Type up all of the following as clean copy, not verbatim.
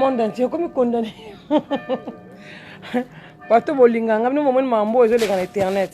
Monde entier okomi condamné. Bato bolinga nga bino momoni makambo oyo ezoleka na internet.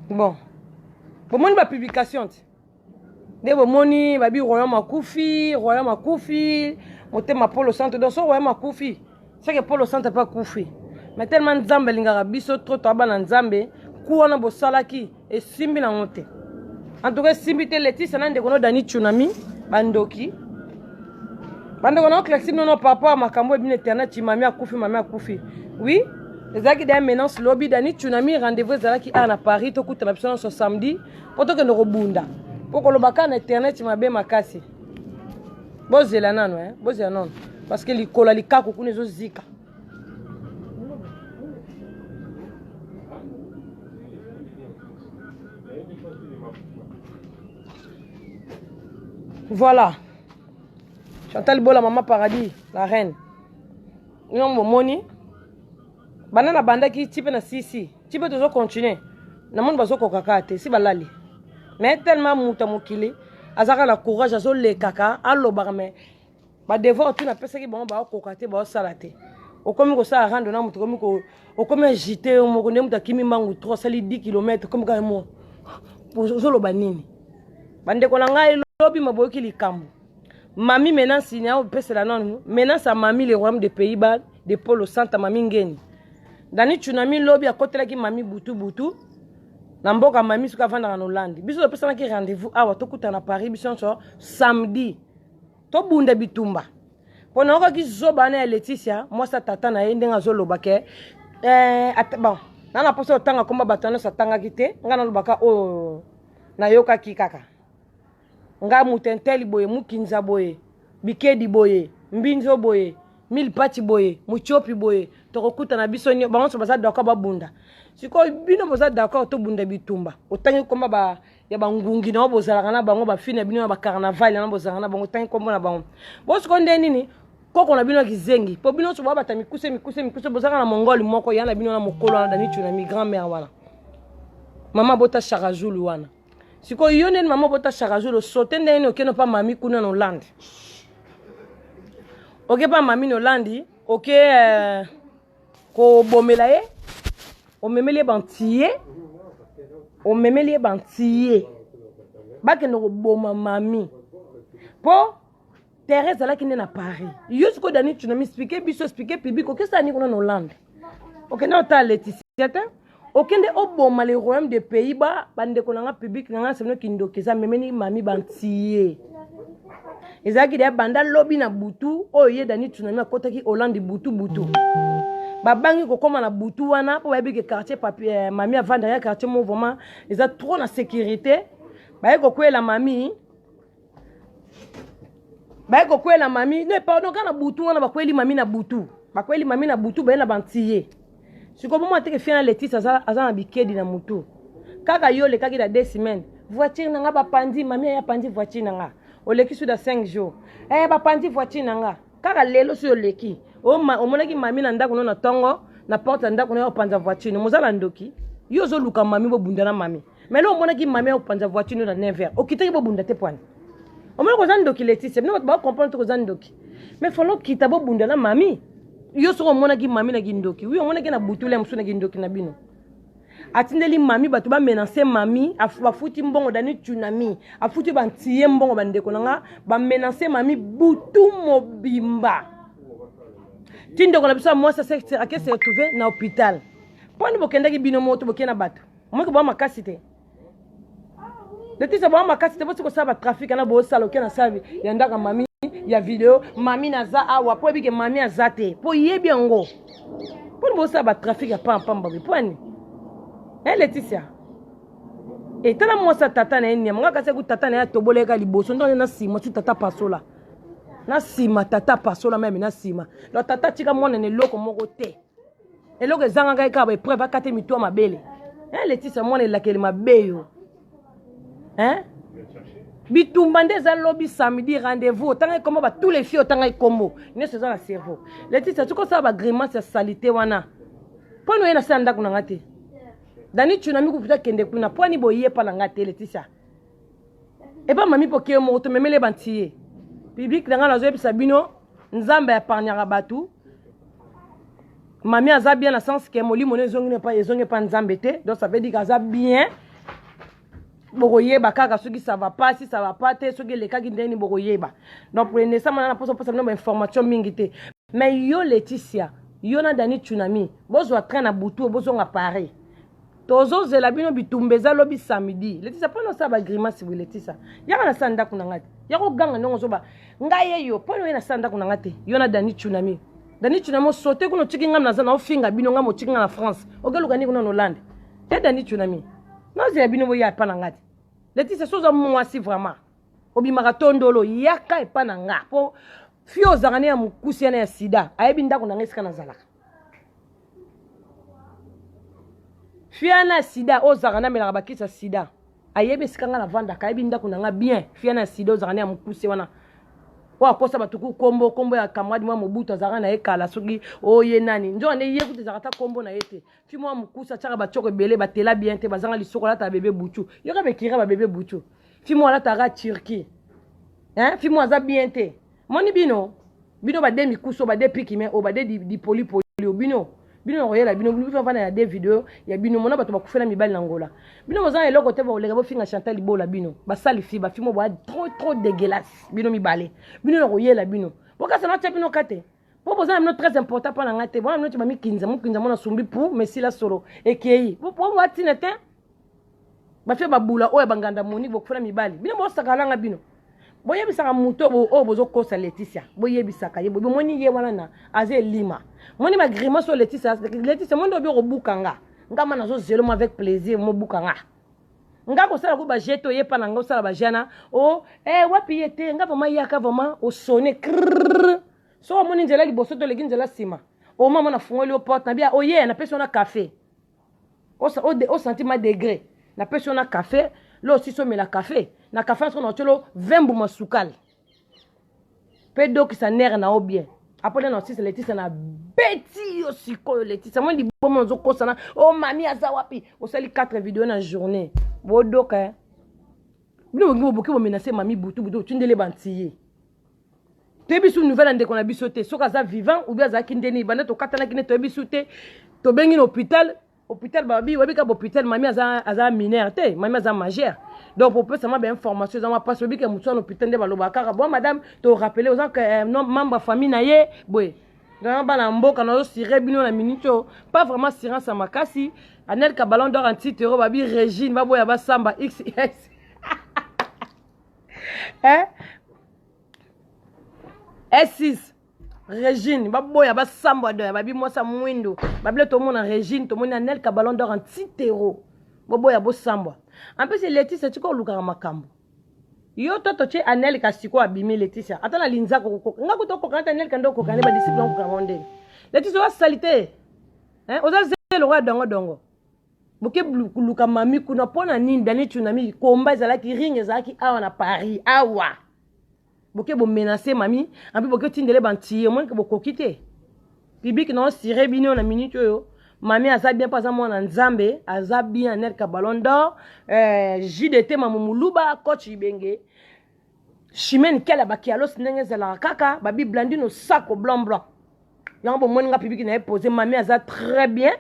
Bon. Bomoni ba publication te. Nde bomoni babi royaume akufi, royaume akufi, motema Polo Santo. Donc so royaume akufi, c'est que Polo Santo pe akufi. Mais tellement Nzambe alingaka biso trop to bana Nzambe, ku wana bosalaki esimbi nango te. En tout cas esimbi te Leticia na ndeko no Dani Tsunami bandoki. Bandeko na classe bino par rapport à makambo ebino internet mami akufi mami akufi. Oui, ezalaki da menace lobi Dani Tsunami rendez-vous ezalaki awa na Paris tokutana biso nyonso samedi mpo tokende kobunda mpo koloba kaka na internet mabe makasi. Bozela nano eh? Bozela nano parce que likolo ya likaku kuna ezozika. Voilà. Chantal Bola, maman paradis, la reine. Nous bomoni. Bana na bandaki ti pe na sisi. Ti pe tozo continuer. Na moni bazo koka kaka te si balali. Mais tellement muta mokili azaka na courage azo lekaka alobaka mais ba devoir tu napesaki bango baokoka te baosala te okomi kosala rando na moto okomi okomi agite yo moko nde moto akimi mbangu trop asali 10 km okomi kaka mo ozoloba nini bandeko na ngai lobi maboyoki likambo mami menace nya opesela nanu menace ya mami le royaume de pays bas de polo santa mami ngeni dani tsunami lobi akotelaki mami butu butu na mboka mami soki avandaka na Hollande biso topesanaki rendez-vous awa tokutana na Paris biso nyonso samedi tobunda bitumba mpo nayokaki zoba wana ya Leticia mwasi ya tata na ye ndenge azoloba ke eh, at, bon na na mposa otanga komba bato nyonso atangaki te ngai nalobaka oyo nayokaki kaka ngai moto enteli boye mukinza boye bikedi boye mbinzo boye milipati boye mutiopi boye tokokutana biso bango nyonso baza d'accord babunda sikoyo bino boza d'accord tobunda bitumba otangi komba ba ya bangungi na yo bozalaka na bango bafi na bino ya bacarnaval yana bozalaka na bango otangi nkombo na bango bo sikoyo nde nini koko na bino ya kizengi mpo bino nyonso boabata mikuse mikuse mikuse bozalaka na mongole moko ya na bino na mokolo wana dani tsunami grand mère wana mama bota shakazulu wana sikoyo yo ndeni mama bota shakazulu osote ndenge nini okende mpa mami kuna na Hollande oke mpa mami na Hollande oke eh, kobomela ye omemeli ye bantiye omemeli ye bantiye bakende koboma mami mpo terrain ezalaki nde na paris yo sikoyo dani tsunami explike biso explike public okesala nini kuna na hollande okende otala leticia te okende oboma le royaume de pays ba bandeko na nga public na nga semino kindoki eza memeni mami bantiye ezalaki deya banda lobi na butu oyo ye dani tsunami akotaki hollande butu butu babangi kokóma na butu wana mpo bayebi ke quartier papi, eh, mami avandaka ya quartier moko vraiment eza trop na sécurité baye kokwela mami baye kokwela mami ne pardon kaka na butu wana bakweli mami na butu bakweli mami na butu baye na bantiye sikoyo bomona teke fia na letise aza, aza na bikedi na mutu kaka yo olekaki na deux semaines voiture na nga bapandi mami aya pandi voiture na nga oleki su da 5 jours eh, bapandi voiture na nga kaka lelo soki oleki omonaki mami na ndako no na ntongo na porte ya ndako no opanza voiture no mozala ndoki yo ozoluka mami bobunda na mami mais lo omonaki mami opanza voiture no na 9 heures okitaki bobunda te pwani omoni koza ndoki leticia bino bato bacomprendre te koza ndoki mais falo okita bobunda na mami yo soki omonaki mami na kindoki wi omonaki na butule mosusu na kindoki na bino atindeli mami bato bamenance mami bafuti mbongo dani tsunami afuti bantiye mbongo bandeko na nga bamenance mami butu mobimba ti ndeko na biso ya mwasi ake se retrouve na hôpital mponi bokendaki bino moto bokei na bato omoki boa makasi te letisa boa makasi te bosi kosala batrafike na bosala oke na sala ya ndaka mami ya video mami naza awa mpo ebike mami aza te mpo yebi yango mponi bosala batrafike ya pampamba boye mpo ani e leticia etala mwasi ya tata na ye nyama nga kasi tata na ye atoboleka liboso ndonge na nsima su tata pasola na nsima tata pasola meme na nsima donc tata atika mwana na eloko moko te eloko ezangaka ye kaka baepreuve akate mitu ya mabele eh, letisa mwana elakeli mabe yo eh? bitumba nde eza lobi samedi rendez-vous otangaki kombo ba tous les filles otangaki kombo nyonso eza na cerveau letisa soki osala bagrimace ya salite wana mpo ani oye na se ya ndako na nga te dani tsunami kufuta kende kuna mpo ani boye epa na nga te letisa epa mami mpo keye moko tomemele bantiye. Public na ngai nazoyebisa bino, Nzambe apargnaka bato. Mami aza bien na sens ke molimo no ezongi epa ezongi epa Nzambe te. Donc ça veut dire aza bien. Bokoyeba kaka soki ça va pas, si ça va pas te, soki elekaki ndenge nini bokoyeba. Donc pour l'instant mana na posa posa bino ba information mingi te. Mais yo Laetitia, yo na Dani Tsunami, bozwa train na butu bozonga Paris. Tozozela bino bitumba eza lobi samedi. Laetitia pona osala ba grimace boye Laetitia. Yaka na sa ndako na ngai te. Yaka oganga ndenge ozoba ngai ye yo pona oye na sa ndako na ngai te. Yo na Dani Tsunami. Dani Tsunami osote kuna otiki ngai naza na ofinga bino ngai motiki ngai na France. Okeluka nini kuna na Hollande. Te Dani Tsunami. Nazela bino boya epa na ngai te. Laetitia soki oza mwasi vraiment obimaka tondolo yaka epa na nga po fio ozalaka ne ya mokusi yana ya sida ayebi ndako na ngai esika nazalaka. Fiana ya sida oyo ozalaka namelaka bakisi ya sida ayebi esika ngai navandaka ayebi ndako na ngai bien. Fiana ya sida ozalaka ne ya mokuse wana oyo akosa bato ku kombo kombo ya camarade mwa Mobutu azalaka na ye kala soki oye nani nzoka nde ye kutu ezalaka ata kombo na ye te. Fi mwa mokuse atiaka batioko ebele batela bien te bazanga lisoko alataka bebe butu yoka bekira babebe butu fi mwa alataka Turquie hein fi mwa aza bien te. Moni bino bino bade mikuso bade pikime oyo bade dipolipoli oyo bino bino nakoyela bino bino bafanda ya de video ya bino mona bato bakufela mibali na Ngola bino boza na eloko te boleka bofinga Chantal Libola bino basali fi bafimo boya trop trop dégueulasse bino mibale bino nakoyela bino bokasa natia bino kate po boza na bino très important mpo na ngai te bona bino ti bamikinza mokinza mona sumbi pu mesila solo ekei po boatina te bafia babula oyo banganda Monique bokufela mibali bino bosaka nanga bino boyebisaka moto oyo bozokosa Laetitia boyebisaka ye bomoni ye wana na aza elima moni bagrimace oyo Laetitia Laetitia moni obi okobuka nga nga ma nazozelo mo avec plaisir mobuka nga nga kosala ko bajete oye epa na nga osala bajana o eh, wapi ye te nga vraimen yaka vraimen osone krrr soki omoni nzela liboso to oleki nzela nsima oma mona fungoli yo porte na bia oye napesi yo na café osanti ma degré napesi yo na café lo osisi omela café na café soki na otyolo 20 mbuma sukali mpe dokisa nere na yo bien apres nde na osisa Laetitia na beti yo sikoyo Laetitia moi liboma ozokosana o mami aza wapi osali 4 video na journée bodoka bino boki boboki bomenase mami butu butu otindeli bantiye toyebi su nouvelle ya ndeko na biso te soki aza vivant ou bien azalaki ndeni banda tokatanaki nde toyebi su te tobengi na hôpital hôpital babi oyebi kaka hôpital mami aza, aza mineur te mami aza majeur donc popesa ma bainformation eza mwa mpasi oyebi ke motu wana hôpital nde balobaka kaka bon madame torappele oza eh, non membre ya famille na ye boye vraiment bana mboka nazosire bino na minute oyo pas vraiment assurance ya makasi Anelka ballon d'or antitero babi Régine baboya basamba xs eh? S6 Régine baboya basambwa doya babi mwasa mwindu babile tomona Régine tomoni Anelka ballon d'or antitero boboya bosambwa en plus Laetitia tika olukaka makambo yo to totie Anelka sikoyo abimi Laetitia ata na linzaka okokoka nga kuta okoka ata Anelka nde okoka nde badisciple okoka yango ndenge Laetitia oza salite oza zelo oya dongo dongo boke luka mami kuna mpo na nini Dani Tsunami komba ezalaki ring ezalaki awa na Paris awa boke bomenase mami ampe boke otindele bantiye omonike bokoki te public na osire bino na minute oyo mami aza bien mpo aza mwana Nzambe aza bien Anelka ballon d'or eh, JDT mamumuluba coach Ibenge Chimene Kela bakialos ndenge ezalaka kaka babi Blandino sako blanc blanc yango bomoni nga public na ye pose mami aza très bien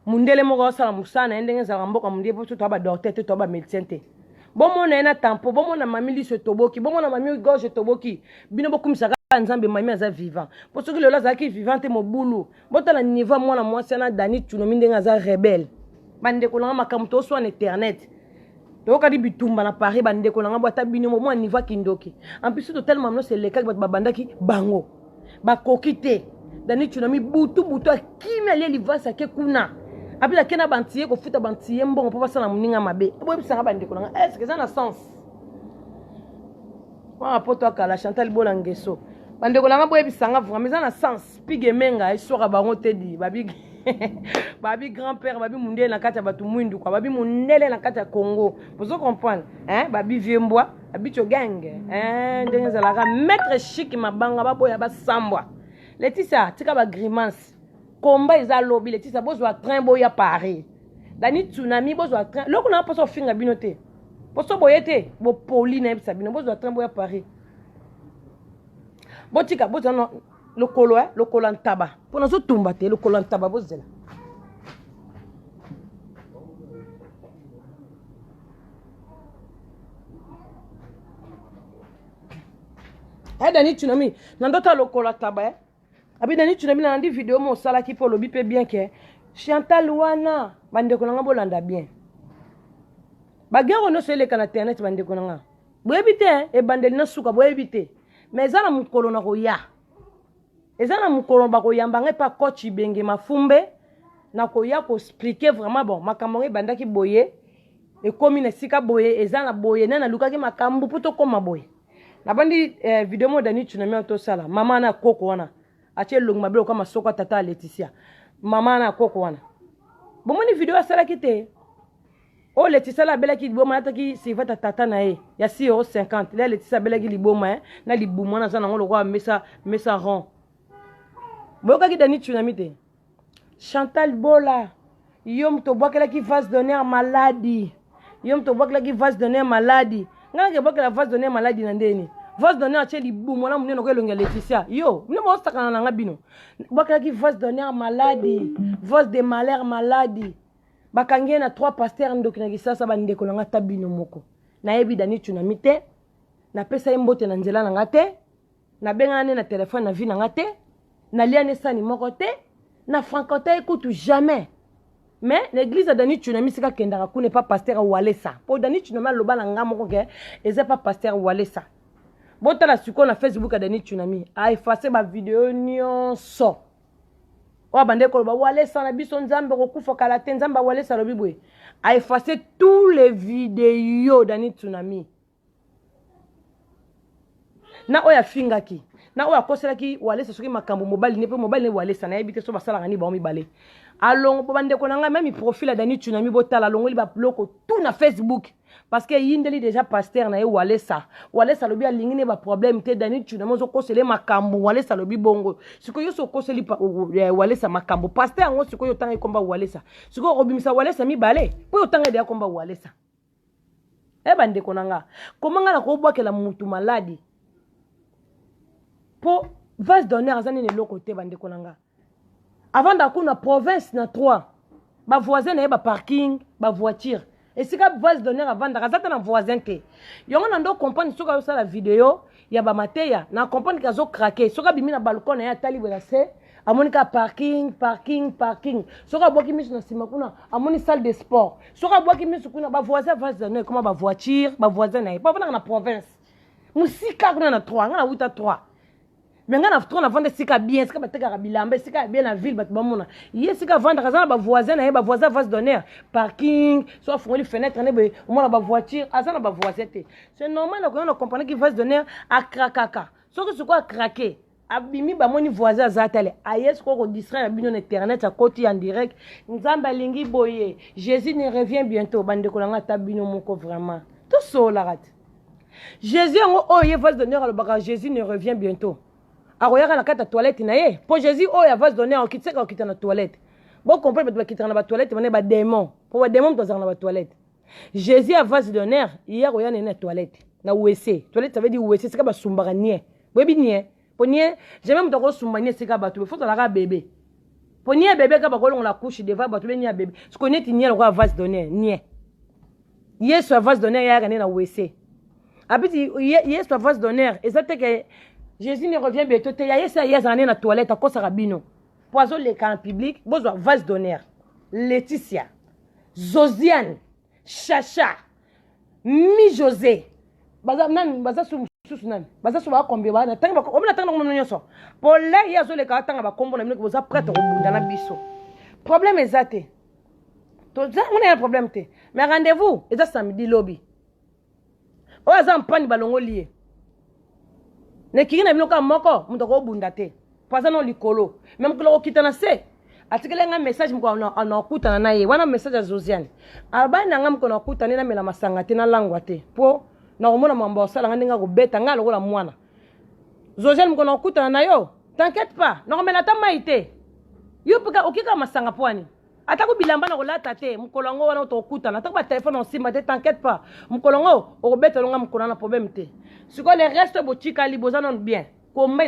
mundele moko asala mosala na ye ndenge ezalaka mboka mundele mpo toa badocteur te toa bamédecin te bomona ye na tampo bomona mami liso etoboki bomona mami gorge etoboki bino bokumisaka Nzambe mami aza vivant mpo soki lelo azalaki vivant te mobulu botala niveau ya mwana mwasi wana Dani Tsunomi ndenge aza rebelle bandeko nanga makambo toswa na internet toyokani bitumba na Paris bandeko nanga bo ata bino mwa niveau ya kindoki en plus totelema nyonso elekaki bato babandaki bango bakoki te Dani Tsunami butu butu akimi alie livasi ake kuna apres ake na bantiye kofuta bantiye mbongo mpo basala moninga mabe boyebisanga bandeko nanga estce eza na sens wana poto akala Chantal Bola ngeso bandeko nanga boyebisanga vraiment eza na sens pige menga eswaka bango te di babi babi grand père babi mundele na kati ya bato mwindu kwa babi mundele na kati ya Congo bozo comprendre hein babi vieux mbwa babi tio gang hein ndenge ezalaka maître chic mabanga baboya basambwa Laetitia tika ba grimace komba eza lobi Laetitia bozwa train boya Paris Dani Tsunami bozwa train loko na mposa ofinga bino te poso boye te bopoli nayebisa bino bozwa train boya Paris. Botika bozala lokolo eh, lokolo ya ntaba mpo nazotumba te, lokolo ya ntaba bozela. Eh, Dani Tsunami, na ndoto ya lokolo ya taba eh. Abi Dani Tsunami, nalandi video mo osalaki mpo olobi mpe bien ke Chantal wana, bandeko na nga bolanda bien. Bagero nyonso eleka na internet, bandeko na nga. Boyebi te, eh, ebandeli na suka boyebi te. Mais eza na mokolo na koya. Eza na mokolo bakoyamba ngai pa coach Ibenge Mafumbe na koya ko expliquer vraiment bon makambo ngo ebandaki boye ekomi na esika boye eza na boye nani alukaki makambo mpo tokóma boye. Nabandi eh, video moko Dani Tsunami tosala mama na koko wana atie elongi mabe lokola masoko ya tata ya Laetitia, mama na koko wana bomoni video asalaki te. Oyo Laetitia la abelaki liboma, alataki serviette ya tata na ye ya 6,50 €. La Laetitia abelaki liboma eh, na libumu wana aza nango lokola mesa mesa rond. Boyokaki Dani Tsunami te? Chantal Bola, yo moto obwakelaki vase d'honneur maladi, yo moto obwakelaki vase d'honneur maladi. Ngai nake bwakela vase d'honneur maladi na ndeni? Vase d'honneur atie libumu wana monene lokola elongi ya Laetitia. Yo bino bosakana na nga, bino bwakelaki vase d'honneur maladi, vase de malheur maladi. Bakangi ye na 3 pasteur ndoki na Kisasa. Bandeko na nga, ta bino moko, nayebi Dani Tsunami te, napesa ye mbote na nzela na nga te, nabengana ne na telefone na vie na nga te, nalia ne sani moko te, na fréquente ye kutu jamais. Mais na église ya Dani Tsunami sika akendaka kuna epa pasteur Walesa, mpo Dani Tsunami aloba na nga moko ke eza pa pasteur Walesa. Botala sikoyo na Facebook ya Dani Tsunami, aefface bavideo nyonso oyo abandaki koloba Walesa na biso Nzambe kokufa kala te, Nzambe Walesa alobi boye. Aefface tous les vidéos Dani Tsunami na oyo afingaki na oyo akoselaki Walesa soki makambo mobali ne mpe mobali ne Walesa nayebi te so basalaka nini bango mibale. Alongo po bandeko na ngai, meme profil ya Dani Tsunami botala, alongoli babiloko tout na Facebook parce que eyindeli déjà pasteur na ye Walesa. Walesa alobi alingi ne baproblème te. Dani Tsunami ozokosela ye makambo, Walesa alobi bongo. Sikoyo yo so okoseli Walesa makambo, pasteur yango sikoyo otanga ekomba Walesa, sikoyo okobimisa Walesa mibale mpo otanga deya komba Walesa. E bandeko na nga, koma nga nakobwakela mutu maladi mpo vase d'honneur aza nini eloko te. Bandeko na nga, avanda kuna province na 3, bavoisin na ye baparking bavoiture. Esika vase d'honneur avandaka aza ta na voisin te. Yango na ndo comprendre soki azosala video ya bamateya na comprendre ke azocraquer. Soki abimi na balcon na ye, atali boye na se, amoni kaka parking, parking, parking. Soki abwaki miso na nsima kuna, amoni salle de sport. Soki abwaki miso kuna, bavoisin vase d'honneur ekoma bavoiture, bavoisin na ye po avandaka na province mosika kuna na 3. Nga nawuta 3, me ngai na 3 navanda esika bien, esika batekaka bilamba, esika ya bien na ville, bato bamona ye. Esika avandaka aza na bavoisin na ye, bavoisin vase d'honneur parking. So afungoli fenêtre ne boye, omona bavoiture, aza na bavoisin te. C'est normal nakoya na comprendre ki vase d'honneur akrakaka. Soki sikoyo akrake, abimi, bamoni voisin aza tale, aye sikoyo kodistraire bino na internet, akoti en direct, Nzambe alingi boye, Jésus ne revient bientôt. Bandeko na ngai, ata bino moko vraiment, tosololaka te. Jésus yango oyo ye vase d'honneur alobaka Jésus ne revient bientôt, akoyaka na kati ya toilette na ye? Mpo Jésus oyo ya vase d'honneur okitisaka, okita na toilette. Bocomprendre, bato bakitaka na batoilette bana badémon, mpo badémon moto azalaka na batoilette. Jésus ya vase d'honneur ye akoya nene na toilette, na WC? Toilette, ça veut dire WC, esika basumbaka nie. Boyebi nie? Mpo nie, jamais moto akosumba nie esika bato, fo ozalaka bebe. Mpo nie bebe kaka bakolongola couche devant bato be nie ya bebe. Sikoyo neti nie lokola vase d'honneur nie, Yesu ya vase d'honneur yayaka nde na WC? Apiti Yesu ya vase d'honneur eza te ke Jésus ne revient bientôt te. Ya Yesu ye azala nde na toilette, akosaka bino mpo azoleka en public. Bozwa vase d'honneur, Laetitia, Zosiane, Chacha, Mi José, baza nani? Baza su mosusu nani? Baza so bakombie bana ntangi omona ntangi nango nyonso pole ye azoleka atanga bakombo na bino. Boza prête kobunda na biso, problème eza te, toza ngona ya problème te. Mais rendez-vous eza samedi lobi. Oyo aza mpani balongoli ye nekiki na bino kaka moko, moto akobunda te po aza no likolo. Me mokolo akokita na se, atikeli nga message mokolo na okutana na ye wana. Message ya Zosiane alobani na nga mokolo na okutana, namela masanga te, nalangwa te, mpo nakomona mambo asala nga ndenge akobeta nga lokola mwana. Zosiane, mokolo na okutana na yo, t'inquiète pas, nakomela ata mai te. Yo mpe okika masanga pwani, atako bilamba na kolata te. Mokolo yango wana tokutana, atako batelefone osimba te, t'inquiète pas, mokolo yango okobeta longa mokolo wana, problème te. Sikoyo le reste botikali, boza nano bien komba.